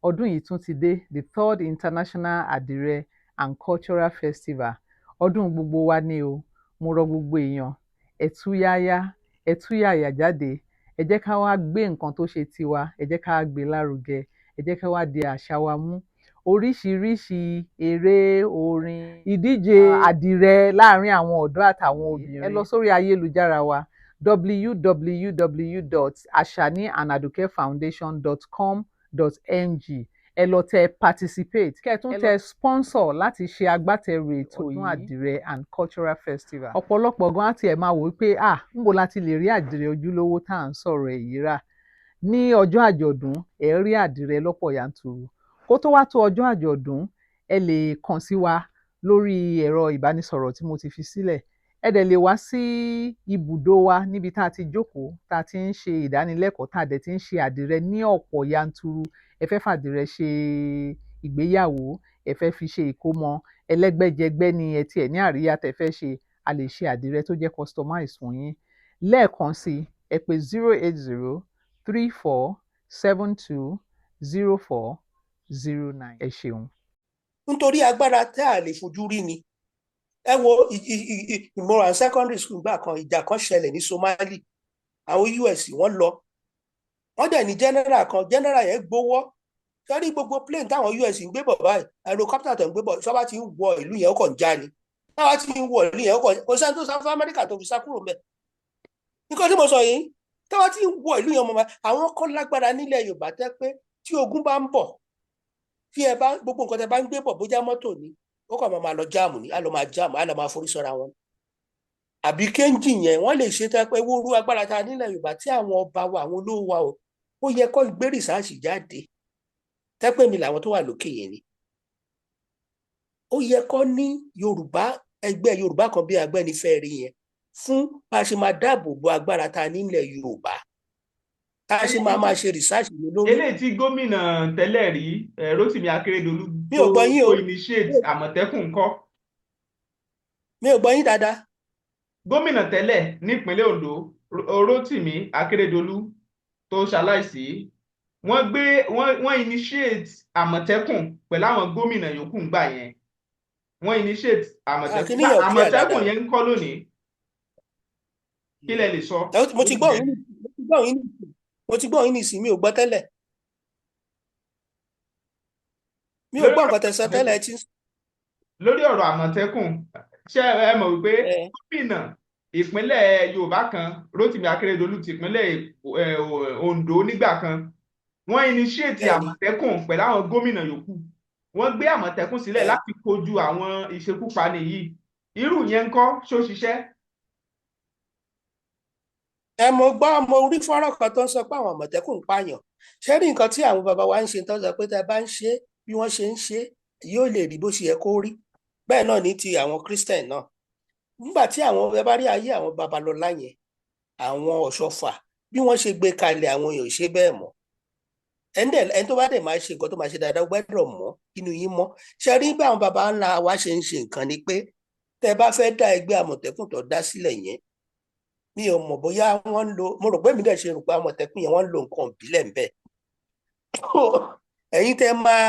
ọdún yìí tún ti dé, the third International Adire and Cultural Festival. Ọdún gbogbo wa ni o. Mo rọ gbogbo èèyàn, ẹ túyáyá, ẹ túyàyà jáde. Ẹ jẹ́ ká wá gbé nǹkan tó ṣe tiwa, ẹ jẹ́ ká gbé lárugẹ, ẹ jẹ́ ká wá di àṣà wa mú. Oríṣiríṣi eré, orin, ìdíje àdìrẹ láàrin àwọn ọ̀dọ́ àtàwọn obìnrin. Ẹ lọ sórí ayélujára wa, www.ashaniandadukefoundation.com.ng. Ẹ lọ tẹ participate, kẹ́ ẹ tún tẹ sponsor láti ṣe agbátẹrù ètò ọdún àdìrẹ and cultural festival. Ọ̀pọ̀lọpọ̀ gan á tiẹ̀ máa wò ó pé, ah, níbo la ti lè rí àdìrẹ ojúlówó tá à ń sọ̀rọ̀ èyí rà? Ní ọjọ́ àjọ̀dún, ẹ rí àdìrẹ lọ́pọ̀ yanturu. Kó tó wá tó ọjọ́ àjọ̀dún, ẹ lè kàn sí wa lórí ẹ̀rọ ìbánisọ̀rọ̀ tí mo ti fi sílẹ̀. Ẹ dẹ̀ lè wá sí ibùdó wa níbi tá a ti jókòó, tá a ti ń ṣe ìdánilẹ́kọ̀ọ́, tá a dẹ̀ ti ń ṣe àdìrẹ ní ọ̀pọ̀ yanturu. Ẹ fẹ́ fàdìrẹ ṣe ìgbéyàwó, ẹ fẹ́ fi ṣe ìkómọ, ẹlẹ́gbẹ́jẹgbẹ́ ni ẹ tiẹ̀ ní àríyá tẹ́ fẹ́ ṣe, a lè ṣe àdìrẹ tó jẹ́ customize fún yín. Lẹ́ẹ̀kan sí, ẹ pè 08034720409. Ẹ ṣeun. Nítorí agbára tá a lè fojú rí ni. Ẹ wo ìmọ̀ràn secondary school gbà kan, ìjà kan ṣẹlẹ̀ ní Somali. Àwọn US wọ́n lọ, wọ́n dẹ̀ ní general kan. General yẹn gbowó sẹ́rí gbogbo plane táwọn US ń gbé bọ̀ báyìí, helicopter tó ń gbé bọ̀, sọ́ba ti ń wọ ìlú yẹn, ó kàn já ni. Táwa ti ń wọ ìlú yẹn, ó kàn, kò sẹ́ni tó sá fún Amẹ́ríkà tó fi sá kúrò mẹ́. Nǹkan tí mo sọ yìí, táwa ti ń wọ ìlú yẹn, ọmọ àwọn kan lágbára nílẹ̀ Yorùbá tẹ́ pé tí ogun bá ń bọ̀, tí ẹ bá gbogbo nǹkan tẹ́ bá ń gbé bọ̀, bójá mọ́tò ni, ó kàn máa lọ jam ni, á lọ máa jam, á lọ máa forí sọ́ra wọn. Àbí kéńjì yẹn wọ́n lè ṣe tẹ́ pé wúrú agbára ta nílẹ̀ Yorùbá tí àwọn ọba wa, àwọn olówó wa o, ó yẹ kó gbé research jáde tẹ́pẹ́ mi làwọn tó wà lókè yẹn ni. Ó yẹ kó ní Yorùbá, ẹgbẹ́ Yorùbá kan bí Agbẹ́nifẹ́re yẹn, fún bá a ṣe máa dáàbò bo agbára ta nílẹ̀ Yorùbá, tá a ṣe máa máa ṣe research ní lórí. Eléyìí tí gómìnà tẹ́lẹ̀ rí, Rótìmí Akérédolú, Mi ò gbọ́ yín o. tó initiate Àmọ̀tẹ́kùn ńkọ́? Mi ò gbọ́ yín dáadáa. Gómìnà tẹ́lẹ̀ nípínlẹ̀ Ondo, Rótìmí Akérédolú tó ṣaláìsí, wọ́n gbé wọ́n initiate Àmọ̀tẹ́kùn pẹ̀lú àwọn gómìnà yòókù ńgbà yẹn. Wọ́n initiate Àmọ̀tẹ́kùn. Kíní yẹn ò clear Àmọ̀tẹ́kùn dáadáa. yẹn ń kọ́ lónìí, kí lẹ lè sọ? Mo ti gbọ́ yín nísìnyí, mi ò gbọ́ tẹ́lẹ̀. Mi ò gbọ́ nǹkan tẹ́ sọ tẹ́lẹ̀ tí. Lórí ọ̀rọ̀ Àmọ̀tẹ́kùn, ṣé ẹ mọ̀ wípé gómìnà ìpínlẹ̀ Yorùbá kan, Rótìmí Akérédolú ti ìpínlẹ̀ Ondo nígbà kan, wọ́n initiate Àmọ̀tẹ́kùn pẹ̀lú àwọn gómìnà yòókù. Wọ́n gbé Àmọ̀tẹ́kùn sílẹ̀ láti kojú àwọn ìṣekúpani yìí. Irú yẹn ń kọ́, ṣó ṣiṣẹ́? Ẹ mo gbọ́, mo rí fọ́nrán kan tó ń sọ pé àwọn Àmọ̀tẹ́kùn ń pààyàn. Ṣé rí nǹkan tí àwọn bàbá wa ń ṣe tó ń sọ pé tá a bá ń ṣe bí wọ́n ṣe ń ṣe, yóò lè rí bó ṣe yẹ kó rí. Bẹ́ẹ̀ náà ní ti àwọn Christian náà. Nígbà tí àwọn ẹ bá rí ayé àwọn Babalọ́lá yẹn, àwọn Ọ̀ṣọ́fà, bí wọ́n ṣe gbé kalẹ̀, àwọn èèyàn ò ṣe bẹ́ẹ̀ mọ́. Ẹni tó bá dẹ̀ máa ṣe nǹkan tó máa ṣe dáadáa, ó gbọ́dọ̀ mọ́ inú yín mọ́. Ṣe rí bí àwọn baba ńlá wa ṣe ń ṣe nǹkan ni pé tẹ́ bá fẹ́ dá ẹgbẹ́ Àmọ̀tẹ́kùn tó dá sílẹ̀ yẹn, mi ò mọ̀ bóyá wọ́n ń lo, mo rò pé mi dẹ̀ ṣe rò pé Àmọ̀tẹ́kùn yẹn, wọ́n ń lo nǹkan ìbílẹ̀ ń bẹ̀. Ẹ̀yin tẹ́ máa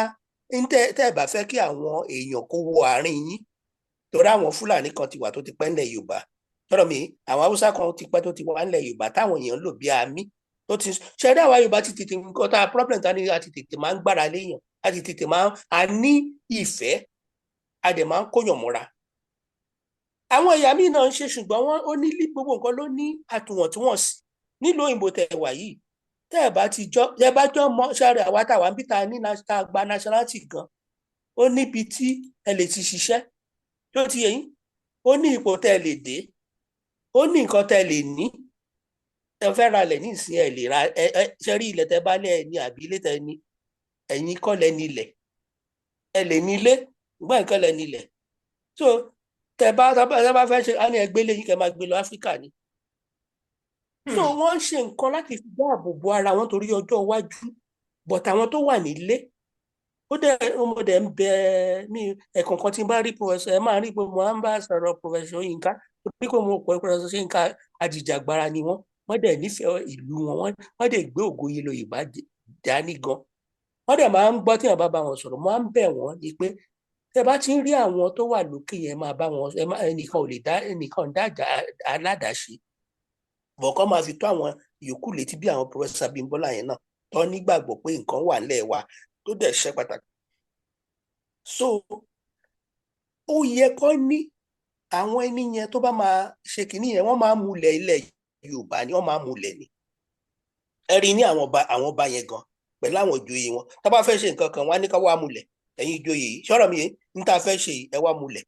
ń tẹ́ bá fẹ́ kí àwọn èèyàn kó wọ àárín yín, torí àwọn Fúlàní kan ti wà tó ti pẹ́ ńlẹ̀ Yorùbá. Tọ́rọ̀ mi, àwọn Haúsá kan ti pẹ́ tó ti wà nílẹ̀ Yorùbá táwọn èèyàn ń lò bí àmì tó ti ṣẹ̀dá. Àwa Yorùbá ti tètè, nǹkan tá a problem ta ni, a ti tètè máa ń gbára léèyàn, a ti tètè máa ń a ní ìfẹ́, a dẹ̀ máa ń kóyàn mọ́ra. Àwọn ẹ̀yà míì náà ń ṣe, ṣùgbọ́n wọ́n ó ní gbogbo nǹkan ló ní àtúwọ̀ntúnwọ̀nsì. Nílùú òyìnbó tẹ̀ wà yìí, tẹ́ ẹ̀ bá ti jọ, tẹ́ ẹ bá jọ mọ ṣáàrẹ̀, àwa táwa ń bí ta ní tá a gba nationality gan, ó níbi tí ẹ lè ti ṣiṣẹ́ tó ti yẹ yín, ó ní ipò tẹ́ ẹ lè dé, ó ní nǹkan tẹ́ ẹ lè ní. Ẹ fẹ́ ra ilẹ̀ ní ìsìn, ẹ lè ra ẹ ṣe rí ilẹ̀ tẹ́ bá lẹ̀ ní àbí ilé tẹ́ ní, ẹ̀yin kọ́ lẹ ní ilẹ̀. Ẹ lè ní ilé, ṣùgbọ́n nǹkan lẹ ní ilẹ̀. So tẹ́ bá fẹ́ ṣe, á ní ẹ gbélé yín, kẹ́ máa gbé lọ Áfíríkà ni. So wọ́n ń ṣe nǹkan láti fi dáàbò bo ara wọn torí ọjọ́ iwájú, but àwọn tó wà nílé, ó dẹ̀ mo dẹ̀ ń bẹ mí ẹ̀kọ̀ọ̀kan tí n bá rí professor, ẹ máa rí pé mo máa ń bá sọ̀rọ̀ Professor Yinka, torí pé mo pọ̀ Professor Yinka, ajìjàgbara ni wọ́n. Wọ́n dẹ̀ nífẹ̀ẹ́ ìlú wọn, wọ́n dẹ̀ gbé ògo ilẹ̀ Yorùbá dání gan. Wọ́n dẹ̀ máa ń gbọ́ tí wọ́n bá bá wọn sọ̀rọ̀. Mo máa ń bẹ̀ wọ́n ni pé tẹ́ bá ti ń rí àwọn tó wà lókè yẹn, máa bá wọn, ẹnìkan ò lè dá ẹnìkan dájà aládàáṣe bọ̀, kọ́ máa fi tó àwọn yòókù létí, bí àwọn Professor Abímbọ́lá yẹn náà tó nígbàgbọ́ pé nǹkan wà nílẹ̀ wa tó dẹ̀ ṣe pàtàkì. So ó yẹ kó ní àwọn ẹni yẹn tó bá máa ṣe kínní yẹn, wọ́n máa múlẹ̀ ilẹ̀ Yorùbá ni, wọ́n máa múlẹ̀ ni. Ẹ rí ní àwọn ọba yẹn gan pẹ̀lú àwọn ìjòyè wọn, tó bá fẹ́ ṣe nǹkan kan, wọ́n á ní ká wá múlẹ̀. Ẹ̀yin ìjòyè yìí, ṣọ́rọ̀ mi yẹn ní tá a fẹ́ ṣe yìí, ẹ wá múlẹ̀,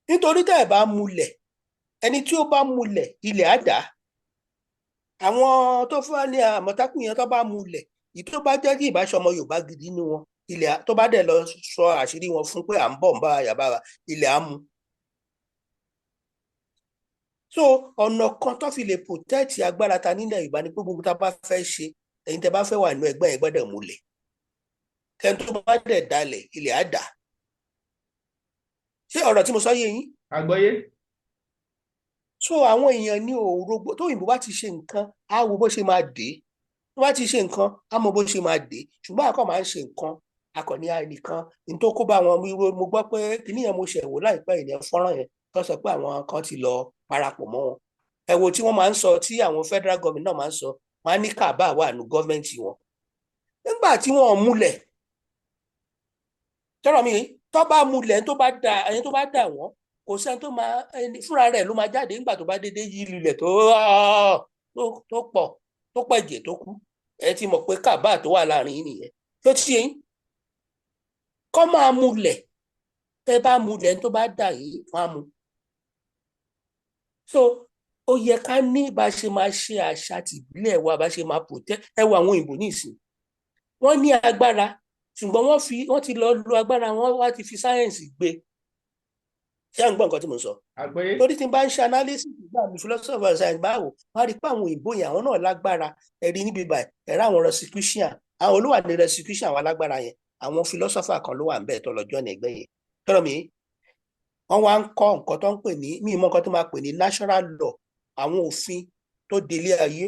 nítorí tẹ́ ẹ bá múlẹ̀, ẹni tí ó bá múlẹ̀, ilẹ̀ á dà á. Àwọn tó fún wa ní Àmọ̀tẹ́kùn yẹn, tó bá múlẹ̀, èyí tó bá jẹ́ kí ìbáṣọ ọmọ Yorùbá gidi ní wọn, ilẹ̀ tó bá dẹ̀ lọ sọ àṣírí wọn fún pé à ń bọ̀ ń bá yàbá wa, ilẹ̀ á mu. So ọ̀nà kan tó fi lè protect agbára ta nílẹ̀ Yorùbá ni pé gbogbo tá a bá fẹ́ ṣe, ẹ̀yin tẹ́ bá fẹ́ wà nínú ẹgbẹ́ yẹn gbọ́dọ̀ múlẹ̀. Kẹ́ni tó bá dẹ̀ dalẹ̀, ilẹ̀ á dà. Ṣé ọ̀rọ̀ tí mo sọ yé yín? Àgbọ́yé. So àwọn èèyàn ní òrógbó tó òyìnbó bá ti ṣe nǹkan, á wo bó ṣe máa dé. Tó bá ti ṣe nǹkan, á mọ bó ṣe máa dé. Ṣùgbọ́n àkọ́ máa ń ṣe nǹkan akọni ẹnìkan ní tó kó bá wọn. Mo gbọ́ pé kíní yẹn, mo ṣẹ̀ wò láìpẹ́ ìyẹn, fọ́nrán yẹn tó sọ pé àwọn kan ti lọ parapọ̀ mọ́ wọn. Ẹ wo tí wọ́n máa ń sọ, tí àwọn federal government náà máa ń sọ, wọ́n á ní cabal wà ní government wọn nígbà tí wọ́n múlẹ̀. Tọ́rọ̀ mi, tó bá múlẹ̀, tó bá da ẹni tó bá dà wọ́n, kò sẹ́ni tó máa, ẹni fúnra rẹ̀ ló máa jáde nígbà tó bá dédé yí lulẹ̀, tó pọ̀, tó pẹ̀jẹ̀, tó kú. Ẹ ti mọ̀ pé cabal tó wà láàrin yín nìyẹn. Tó ti yẹn kọ́ máa múlẹ̀, tẹ́ bá múlẹ̀, tó bá dà yín, wọ́n á mú. So ó yẹ ká ní bá ṣe máa ṣe àṣà tìbílẹ̀ wa, bá ṣe máa protect. Ẹ wo àwọn òyìnbó nísìn, wọ́n ní agbára, ṣùgbọ́n wọ́n ti lọ lo agbára wọn, wá ti fi sáyẹ̀nsì gbé. Ṣé à ń gbọ́ nǹkan tí mo ń sọ? Àgbọ́yé. Torí tí n bá ń ṣe analysis nígbà mi, philosopher of science, báwo wọ́n á rí i pé àwọn òyìnbó yẹn, àwọn náà lágbára. Ẹ̀rí níbi báyìí, ẹ̀rọ àwọn Rosicrucian, àwọn olówà ní Rosicrucian, àwọn alágbára yẹn, àwọn philosopher kan ló wà ń bẹ́ẹ̀ tó lọ́jọ́ ní ẹgbẹ́ yẹn. Tọ́rọ mi, wọ́n wá ń kọ́ nǹkan tó ń pè ní, mí mọ̀ nǹkan tó máa pè ní natural law, àwọn òfin tó délé ayé: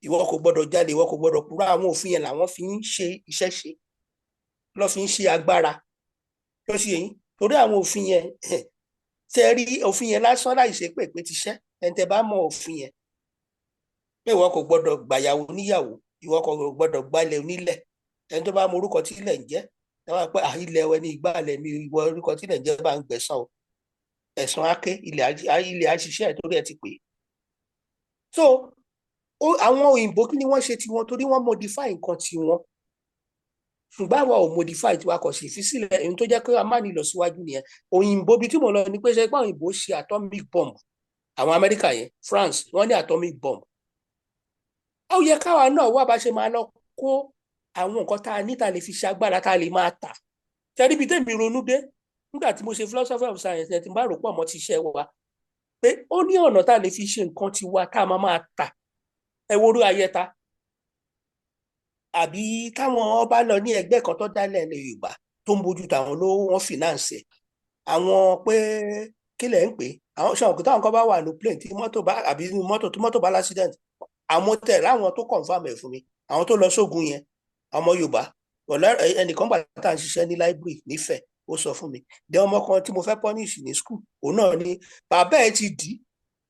ìwọ kò gbọdọ̀ jalè, ìwọ kò gbọdọ̀ purọ́. Àwọn òfin yẹn làwọn fi ń ṣe iṣẹ́ ṣe, lọ́ fi ń ṣe agbára tó ṣe yín, torí àwọn òfin yẹn, ṣe rí òfin yẹn lásán láì ṣe pé pé ti ṣẹ́. Ẹni tẹ́ bá mọ òfin yẹn pé ìwọ kò gbọdọ̀ gbàyàwó níyàwó, ìwọ kò gbọdọ̀ gbalẹ̀ onílẹ̀, ẹni tó bá mọ orúkọ tí ilẹ̀ ń jẹ́, ẹ máa pẹ́ ilẹ̀ ẹni ìgbàlẹ̀ mi, ìwọ orúkọ tí ilẹ̀ ń jẹ́ bá ń gbẹ̀san o, ẹ̀san áké, ilẹ̀ àṣìṣe ẹ̀ torí ẹ ti pè é. So àwọn òyìnbó, kí ni wọ́n ṣe tiwọn? Torí wọ́n modify nǹkan tiwọn, ṣùgbọ́n àwa ò modify tiwa, kò sì fi sílẹ̀. Èyí tó jẹ́ pé a má ní ìlọsíwájú nìyẹn. Òyìnbó, bíi tí mo lọ ní pé ṣe pé àwọn òyìnbó ṣe atomic bomb, àwọn Amẹ́ríkà yẹn, France, wọ́n ní atomic bomb. Ó yẹ káwa náà wá bá ṣe máa lọ kó àwọn nǹkan tá a ní, tá a lè fi ṣe agbára, tá a lè máa tà. Tẹ́rí ibi tẹ́mi ronú dé nígbà tí mo ṣe philosophy of science ẹ̀, tí n bá rò pọ̀ mọ́ ti iṣẹ́ wa, pé ó ní ọ̀nà tá a lè fi ṣe nǹkan tiwa tá a máa máa tà. Ẹ wo orú ayẹta, àbí táwọn ọba lọ ní ẹgbẹ́ kan tó dálẹ̀ ilẹ̀ Yorùbá tó ń bójú táwọn ló wọ́n finance ẹ̀. Àwọn pé kí lẹ̀ ń pè àwọn ṣé àwọn kò táwọn kan bá wà ní plane tí mọ́tò bá, àbí mọ́tò tí mọ́tò bá l'accident, àwọn tẹ̀ láwọn tó confirm ẹ̀ fún mi, àwọn tó lọ sógun yẹn, ọmọ Yorùbá ẹnìkan gbà tá à ń ṣiṣẹ́ ní library nífẹ̀ẹ́, Ó sọ fún mi dé ọmọ kan tí mo fẹ́ punish ní school, òun náà ní bàbá ẹ̀ ti dì í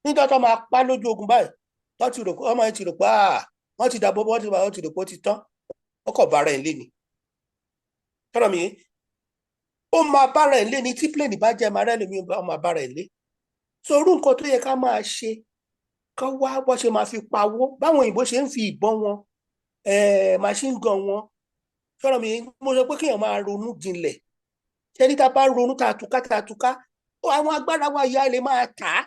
nígbà tó máa pa lójú ogun báyìí, tó ti rò pé ọmọ yẹn ti rò pé wọ́n ti dàbọ̀, wọ́n ti rò pé ó ti tán, ó kọ̀ bára ẹ̀ lé ni. Tọ́lọ̀ mi, ó máa bára ẹ̀ lé ni. Tí plane bá jẹ́ máa rẹ́ lómi, ó máa bára ẹ̀ lé. So irú nǹkan tó yẹ ká máa ṣe, ká wá bó ṣe máa fi pawó, báwọn òyìnbó ṣe ń fi ìbọn wọn, machine gun wọn. Tọ́lọ̀ mi, mo sọ pé kéèyàn máa ronú jinlẹ̀. Ṣé ní tá a bá ronú, tá a túká, tá a túká, àwọn agbára wa ya lè máa tà á.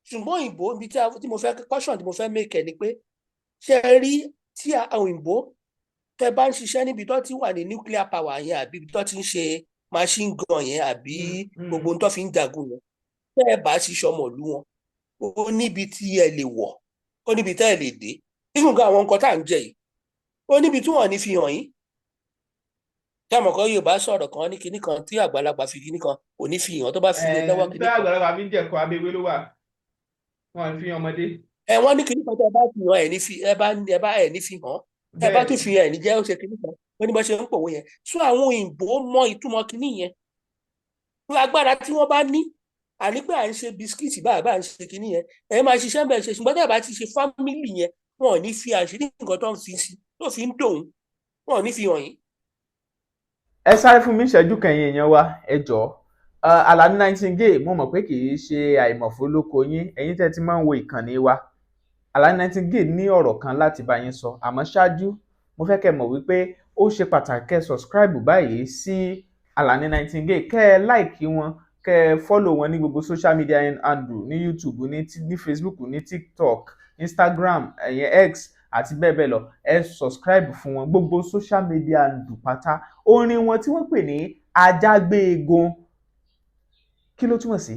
Ṣùgbọ́n òyìnbó, ibi tí mo fẹ́ caution tí mo fẹ́ make ẹ̀ ni pé, ṣe rí tí òyìnbó tẹ bá ń ṣiṣẹ́ níbi tó ti wà ní nuclear power yẹn, àbí ibi tó ti ń ṣe machine gun yẹn, àbí gbogbo ohun tó fi ń jagun yẹn, tẹ́ ẹ bá ṣiṣẹ́ ọmọ ìlú wọn, ó níbi tí ẹ lè wọ̀, ó níbi tẹ́ ẹ lè dé. Even gan àwọn nǹkan tá à ń jẹ yìí, ó níbi tí wọ́n ní fi hàn yín. Tí àmọ̀ kan Yorùbá sọ̀rọ̀ kan ní kinní kan tí àgbàlagbà fi kinní kan kò ní fi hàn, tó bá fi lé lọ́wọ́ tí kinní kan. Àgbàlagbà fi ń jẹ̀kọ́ abẹ́wé ló wà, wọn fi hàn ọmọdé. Ẹ wọ́n ní kinní kan tẹ́ ẹ bá fi hàn ẹ̀ ní fi ẹ bá ẹ̀ ní fi hàn, ẹ bá tún fi hàn ẹ̀ ní jẹ́ ó ṣe kinní kan. Wọ́n ní bá ṣe ń pòwe yẹn. Sọ àwọn òyìnbó mọ ìtumọ̀ kinní yẹn fún agbára tí wọ́n bá ní, àní pé à ń ṣe biscuit báyìí, bá ń ṣe kinní yẹn, ẹ máa ṣiṣẹ́ bẹ́ẹ̀ ṣe. Ṣùgbọ́n tẹ́ ẹ bá ti ṣe family yẹn, wọn ò ní fi àṣírí nǹkan tó ń fi sí tó fi ń dòun, wọn ò ní fi hàn yín. Ẹ sáré fún mi ìṣẹ́jú kan, ẹ̀yin èèyàn wa, ẹ jọ̀ọ́. Àlàní Nightingale, mo mọ̀ pé kì í ṣe àìmọ̀fó lóko yín, ẹ̀yin tẹ́ ti máa ń wo ìkànnì wa. Àlàní Nightingale ní ọ̀rọ̀ kan láti bá yín sọ, àmọ́ ṣáájú, mo fẹ́ kẹ́ mọ̀ wípé ó ṣe pàtàkì kẹ́ subscribe báyìí sí Àlàní Nightingale, kẹ́ ẹ like wọn, kẹ́ ẹ follow wọn ní gbogbo social media handle, ní YouTube, ní Facebook, ní TikTok, Instagram, ẹ̀yẹn X àti bẹ́ẹ̀ bẹ́ẹ̀ lọ. Ẹ subscribe fún wọn, gbogbo social media handle pátá. Orin wọn tí wọ́n pè ní Ajágbéegun, kí ló túmọ̀ sí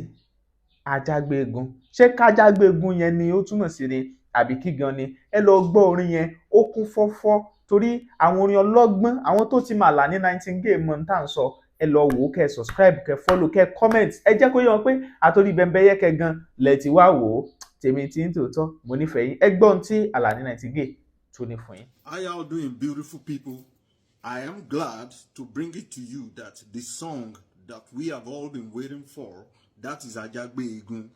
Ajágbéegun? Ṣé kájágbéegun yẹn ni ó túmọ̀ sí ni, àbí kí gan ni? Ẹ lọ gbọ́ orin yẹn, ó kún fọ́fọ́ torí àwọn orin ọlọ́gbọ́n. Àwọn tó ti mà Àlàní Nightingale mọ̀ tá à ń sọ. Ẹ lọ wò ó, kẹ́ ẹ subscribe, kẹ́ ẹ follow, kẹ́ ẹ comment. Ẹ jẹ́ kó yé wọn pé àtòrí Bẹ́ńbẹ́yẹ́kẹ́ gan lẹ ti wá wò ó. Tèmi tí ń tòótọ́, mo nífẹ̀ẹ́ yín. Ẹ gbọ́ ohun tí Àlàní Nightingale tó ní fún yín. How y'all doing, beautiful people? I am glad to bring it to you that the song that we have all been waiting for, that is Ajagbe Egun,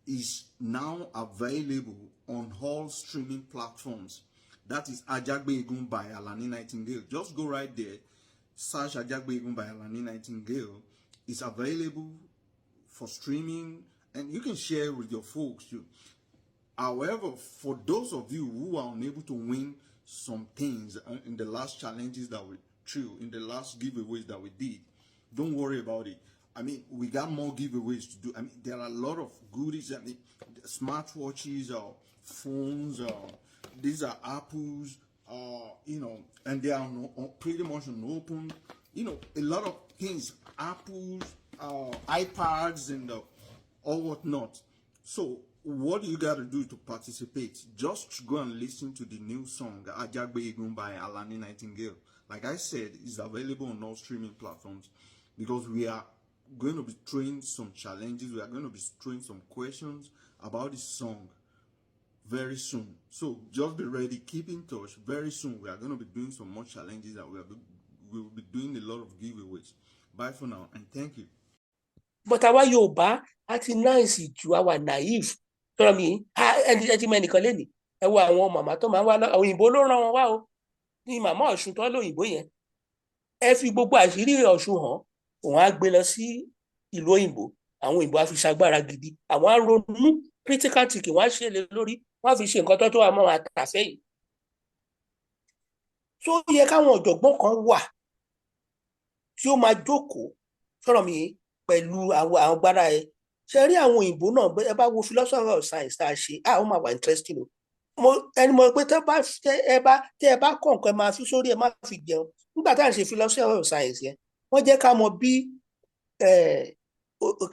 is now available on all streaming platforms. That is Ajagbe Egun by Alani Nightingale. Just go right there, search Ajagbe Egun by Alani Nightingale. It's available for streaming and you can share with your folks too. However, for those of you who are unable to win some things in the last challenges that we threw, in the last giveaways that we did, don't worry about it. I mean, we got more giveaways to do. I mean, there are a lot of goodies. I mean, smartwatches, phones, these are Apples, and they are pretty much unopened. A lot of things, Apples, iPads, and all whatnot. So, what you got to do to participate? Just go and listen to the new song Ajagbe Egun by Alani Nightingale. Like I said, it's available on all streaming platforms because we are going to be throwing some challenges. We are going to be throwing some questions about this song very soon. So just be ready, keep in touch. Very soon we are going to be doing some more challenges and we will be doing a lot of giveaways. Bye for now and thank you. But àwa Yorùbá a ti nice jù, àwa naive tọ́rọ mi. Ẹni ẹ ti mọ ẹnìkan lẹ́nìí, ẹ wo àwọn màmá tó máa ń wá, òyìnbó ló rán wọn wá o, ní màmá Ọ̀ṣun tó lóyìnbó yẹn. Ẹ fi gbogbo àṣírí Ọ̀ṣun hàn, òun á gbé lọ sí ìlú òyìnbó. Àwọn òyìnbó á fi ṣagbára gidi, àwọn á ronú critical thinking, wọ́n á ṣe lé lórí, wọ́n á fi ṣe nǹkan tó tó wà mọ́ àtàfẹ́yìn tó yẹ. Káwọn ọ̀jọ̀gbọ́n kan wà tí ó máa jókòó sọ̀rọ̀ mi pẹ̀lú àwọn agbára ẹ. Ṣe rí àwọn òyìnbó náà, ẹ bá wo philosophy of science tá a ṣe, ó máa wà interesting o. Mo ẹni mo pé tẹ́ bá tẹ́ ẹ bá kọ̀ nǹkan, ẹ máa fi sórí, ẹ má fi jẹun. Nígbà tá à ń ṣe philosophy of science yẹn, wọ́n jẹ́ ká mọ bí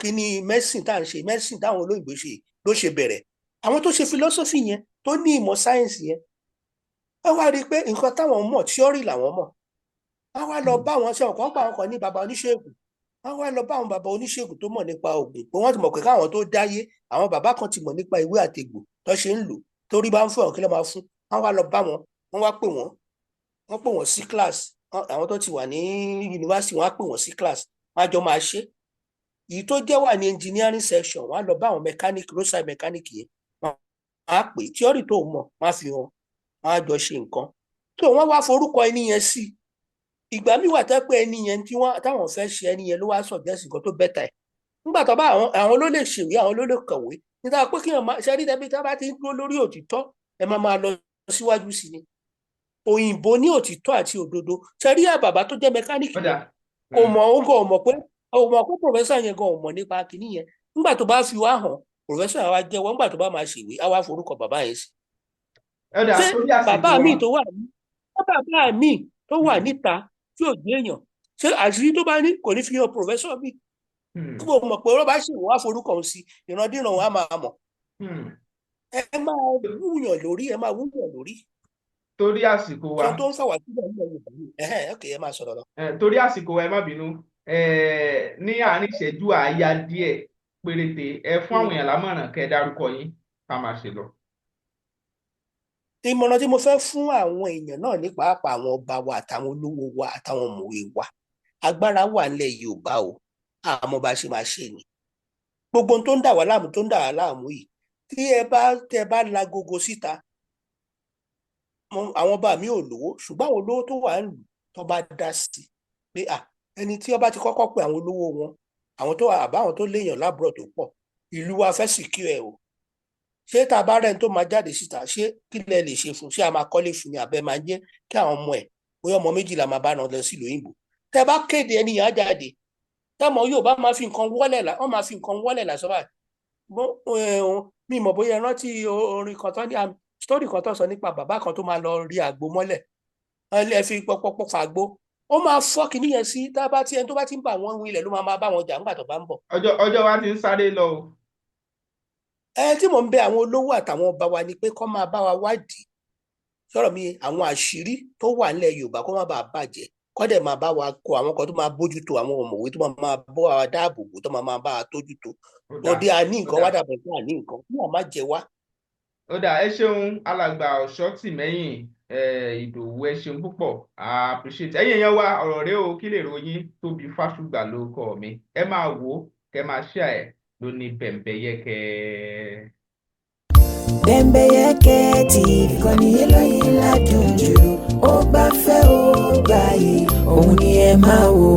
kíní medicine tá à ń ṣe, medicine táwọn olóyìnbó ṣe ló ṣe bẹ̀rẹ̀. Àwọn tó ṣe philosophy yẹn, tó ní ìmọ̀ science yẹn, wọ́n wá rí i pé nǹkan táwọn mọ̀, theory làwọn mọ̀. Wọ́n wá lọ bá wọn ṣe ọ̀kan pa àwọn kan ní baba oníṣègùn. Wọ́n wá lọ bá àwọn baba oníṣègùn tó mọ̀ nípa oògùn, pé wọ́n ti mọ̀ pé káwọn tó dáyé, àwọn bàbá kan ti mọ̀ nípa ìwé àtegbò tó ṣe ń lò, torí bá ń fún ọ̀kí ló máa fún. Wọ́n wá lọ bá wọn, wọ́n wá pè wọ́n, wọ́n pè wọ́n sí class. Àwọn tó ti wà ní yunifásitì, wọ́n á pè wọ́n sí class, wọ́n á jọ máa ṣe. Èyí tó jẹ́ wà ní engineering section, wọ́n á lọ bá àwọn mechanic, roadside mechanic yẹn, wọ́n á pè theory tó mọ̀, wọ́n á fi hàn, wọ́n á jọ ṣe nǹkan tó wọ́n wá forúkọ ẹni yẹn sí. Ìgbà míì wà tẹ́ pé ẹni yẹn tí wọ́n táwọn fẹ́ ṣe, ẹni yẹn ló wá suggest nǹkan tó better ẹ̀. Nígbà tó bá àwọn ló lè ṣèwé, àwọn ló lè kọ̀wé nígbà pé kí wọ́n máa ṣe rí tẹ́bí tá bá ti ń dúró lórí òtítọ́, ẹ máa máa lọ síwájú sí ni. Òyìnbó ní òtítọ́ àti òdodo. Ṣe rí bàbá tó jẹ́ mẹkáníìkì Ó dà. yẹn, kò mọ̀, òun kò mọ̀ pé kò mọ̀ pé professor yẹn gan ò mọ̀ nípa kìíní yẹn. Nígbà tó bá fi wá hàn, professor àwa jẹ́wọ́. Nígbà tó bá máa ṣèwé, á wá forúkọ bàbá yẹn sí. Ó dà. Ṣé Torí àsìkò bàbá wa mi tó wà ní bàbá mi tó wà níta tí ò gbé èèyàn, ṣé àṣírí tó bá ní kò ní fi hàn professor mi? Tí mo mọ̀ pé ó bá ṣèwé, wá forúkọ òun sí, ìrandíran wa máa mọ̀. Ẹ máa wúyàn lórí, ẹ máa wúyàn lórí. Torí àsìkò wa. Tó tó ń fà wá sílẹ̀ nílẹ̀ Yorùbá yìí. Ẹ̀hẹ́n, ok, ẹ máa sọ̀rọ̀ lọ. Torí àsìkò wa, ẹ má bínú. Ní àárín ìṣẹ́jú àáyá díẹ̀ péréte, ẹ fún àwọn èèyàn lámọ̀ràn, kẹ́ ẹ dárúkọ yín, ká máa ṣe lọ. Ìmọ̀ràn tí mo fẹ́ fún àwọn èèyàn náà, ní pàápàá àwọn ọba wa àtàwọn olówó wa àtàwọn ọ̀mọ̀wé wa, agbára wà nílẹ̀ Yorùbá o, àmọ́ bá ṣe máa ṣe ni. Gbogbo ohun tó ń dà wá láàmú, tó ń dà wá láàmú yìí, tí ẹ bá tẹ bá lagogo síta, àwọn ọba mi ò lówó, ṣùgbọ́n àwọn olówó tó wà ń lù tó bá dá sí pé à ẹni tí ọba ti kọ́kọ́ pe àwọn olówó wọn, àwọn tó àbá àwọn tó léèyàn lábúrò tó pọ̀, ìlú wa fẹ́ secure ẹ̀ o. Ṣé tá a bá rẹ́ni tó máa jáde síta, ṣé kí lẹ lè ṣe fún? Ṣé a máa kọ́lé fún ni, àbẹ́ máa jẹ́ kí àwọn ọmọ ẹ̀, bóyá ọmọ méjìlá, máa bá ràn lọ sílùú òyìnbó? Tẹ bá kéde, ẹni yẹn á jáde. Tẹmọ yóò bá máa fi nǹkan wọ́lẹ̀ là, wọ́n máa fi nǹkan wọ́lẹ̀ là sọ́ba. Mi mọ̀ bóyá ẹ rántí orin kan tó ní, story kan tó sọ nípa bàbá kan tó máa lọ rí àgbo mọ́lẹ̀. Wọ́n lè fi pọpọpọ fàgbo, ó máa fọ́ kinní yẹn sí. Tá a bá ti ẹni tó bá ti ń bá wọn wí ilẹ̀ ló máa máa bá wọn jà nígbà tó bá ń bọ̀. Ọjọ́ wa ti ń sáré lọ o. Ẹ tí mò ń bẹ àwọn olówó àtàwọn ọba wa ni pé kó máa bá wa wádìí sọ̀rọ̀ mi, àwọn àṣírí tó wà nílẹ̀ Yorùbá, kó má bàa bàjẹ́, kó dẹ̀ máa bá wa kó àwọn kan tó máa bójútó, àwọn ọ̀mọ̀wé tó máa máa bọ́ wa dáàbò bò, tó máa máa bá wa tójútó. Ó dáa. Òde àní nǹkan Ó wá dáa. dàbẹ̀ fún àní nǹkan kí wọ́n má jẹ wá. Ó dáa, ẹ ṣeun, alàgbà Ọ̀ṣọ́tìmẹ́yìn Ìdòwú, ẹ ṣeun púpọ̀. I appreciate ẹ̀yin èèyàn wa. Ọ̀rọ̀ rẹ o, kí lè ròyìn? Tóbi Fásùgbà lórúkọ mi. Ẹ máa wò ó, kẹ máa share ẹ lóní bẹ̀m̀bẹ̀yẹkẹ. Bẹ́ńbẹ́yẹ́kẹ́ TV, ìkànnì eléyìí ládùn jù, ó gbafẹ́, ó gbààyè, òun ni ẹ máa wò.